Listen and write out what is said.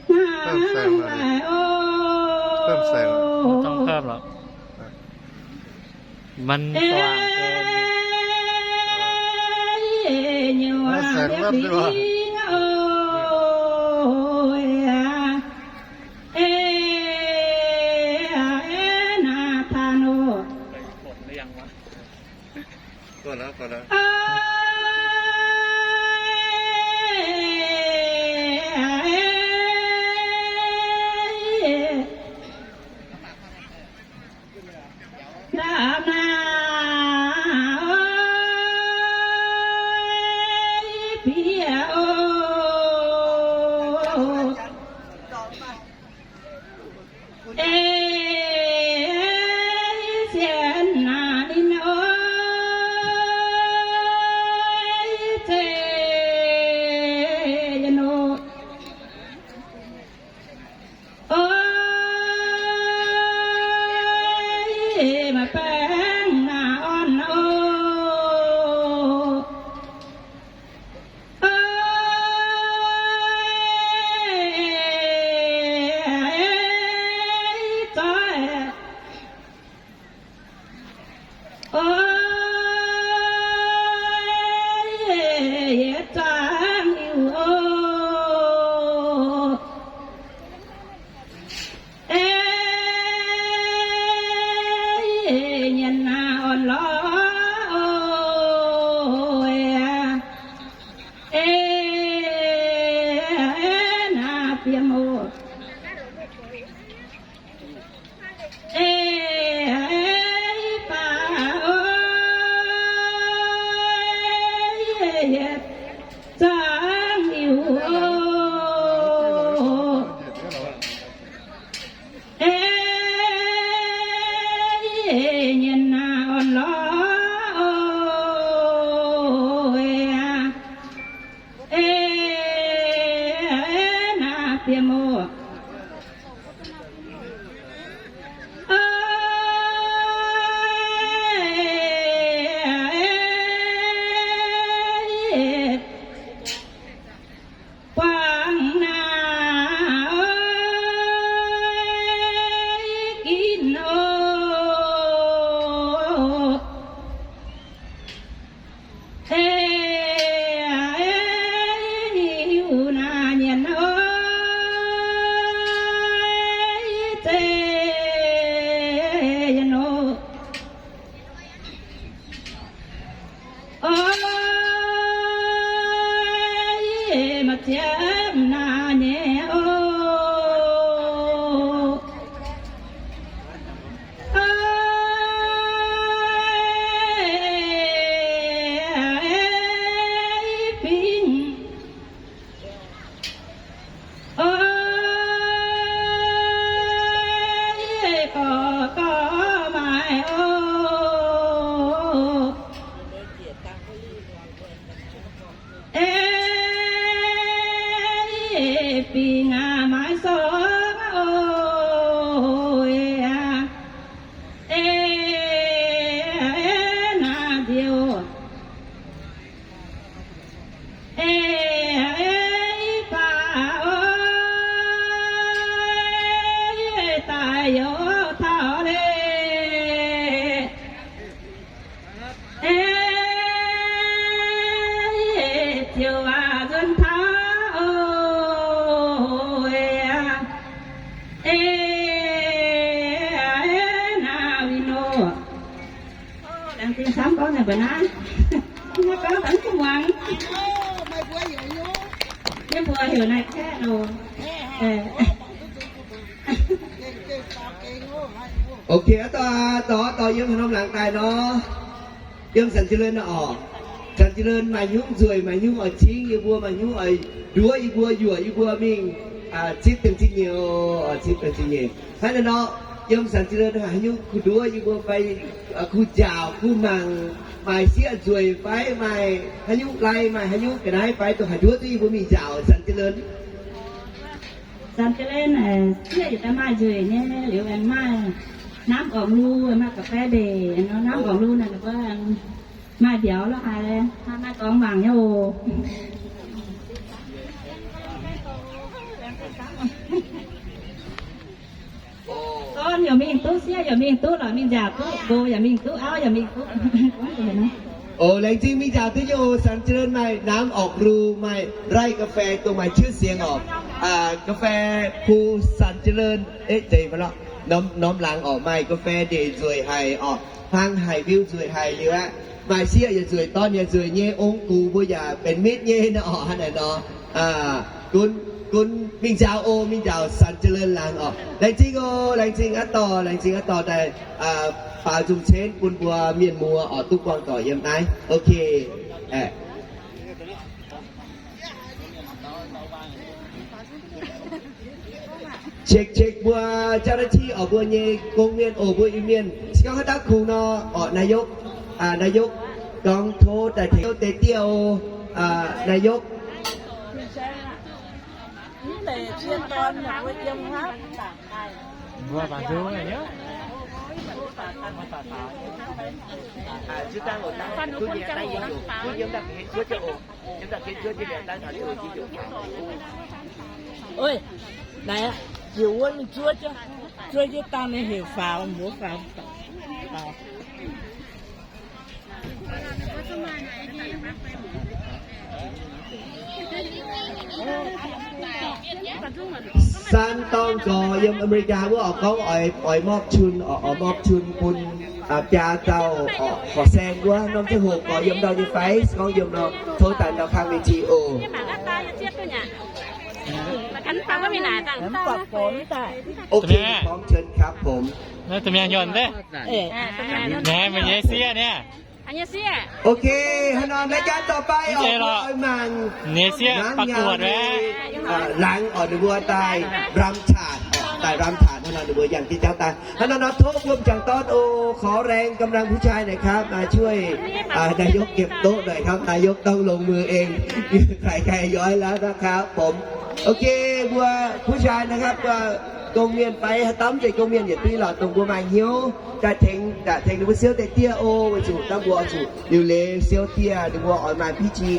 เพิ่มแสงหน่อยดิ เพิ่มแสงหน่อย ไม่ต้องเพิ่มหรอก มันสว่างเกิน เอาแสงลดดีกว่า กดแล้ว กดแล้ว Laengz zingh camv gorngv naaic mbuo naaiv, gorngv dangv duqv muangx. Yie mbuo heuc naaiv kaeqv loh. Ok, dorh, dorh, dorh yiem haaix norm laangz daaih nor. Yiem Sanx Jiex Leun oc. Sanx Jiex Leun maaih hnyouv nzueic, maaih hnyouv oix cingv yie mbuo, maaih hnyouv oix nduov yie mbuo, yuoqc yie mbuo mingh zipv dengh zingh nyeic, zipv dengh zingh nyeic. Hnangv naaiv nor, yiem Sanx Jiex Leun haaix nyungc kuh nduov yie mbuo fai kuh njaaux kuh mangc, maaih sieqv nzueic fai maaih haaix nyungc lai, maaih haaix nyungc ga'naaiv fai dongh haih nduov duqv yie mbuo mingh njaaux Sanx Jiex Leun. Saint Germain sieqv yietc daaih maaih nzueic nyei, liuz aengx maaih น้ำออกฤๅ maaih กาแฟ ndeic, น้ำออกฤๅ naaic ninh mbuo maaih mbiauz lorqc haic, maaih dorngx mangc nyei oc. Dorn yaac mingh duqv, sieqv yaac mingh duqv, lorqc mingh nziaauc duqv, nqox yaac mingh duqv, auv yaac mingh duqv. Oc, laengz zingh mingh nziaauc duqv nyei oc. Saint Germain maaih น้ำออกฤๅ maaih ไร่กาแฟ dongh maaih ชื่อเสียง orqc. กาแฟภู Saint Germain, norm laangz orqc, maaih กาแฟ ndeic nzueic haic orqc, hmuangv haic, วิว nzueic haic liuz aqv. Maaih sieqv yaac nzueic, dorn yaac nzueic nyei, ong-gux mbuo yaac benx mitv nyei nor orqc. Hnangv naaic nor, gunv, gunv mingh nziaauc oc, mingh nziaauc Saint Germain laangz orqc. Laengz zingh oc, laengz zingh aqv dorh, laengz zingh aqv dorh daaih faaux nzung-cenv bun mbuo mienh muoz orqc duqv buangh doic yiem naaiv. Ok. Check check mbuo เจ้าหน้าที่ orqc, mbuo nyei gong-mienh oc, mbuo Iu-Mienh. Se gorngv haaix dauh kungx nor orqc, นายก, นายก gorngv tov daaih tengx deix diev oc, นายก. Naaiv, ziouc wuov mingh zuov jienv, zuov jienv dangh ninh heuc faaux, mbuo faaux. สานตอง gorx yiem America wuov orqc, gorngv oix, oix มอบทุน, oix มอบทุน bun biaa dauh orqc, horqc saeng wuov. Norm ziangh hoc gorx yiem ndau nyei fai? Se gorngv yiem nor, tov daaih ndau kang เวที oc. Ok, พร้อมเชิญครับผม. โอเค เฮาหนอนรายการต่อไปออก oix mangc นางงามในหลัง orqc, ninh mbuo daaih รำถาด, daaih รำถาด hnangv nor ninh mbuo yangh jienv jauv daaih. Hnangv nor nor tov wuom jangc dorn oc, ขอแรงกำลังผู้ชายหน่อยครับ มาช่วย นายกเก็บโต๊ะหน่อยครับ นายกต้องลงมือเอง ใครๆ ย้อยแล้วนะครับผม. Ok, mbuo ผู้ชายนะครับ, mbuo gong-mienh fai haaix dauh mv zeiz gong-mienh yietc diuh lorqc, dongh mbuo maaih hnyouv daaih tengx, daaih tengx ninh mbuo siou deix diev oc. Weic zuqc dangh mbuo oix zuqc liuc leiz siou diev, ninh mbuo oix maaih พิธี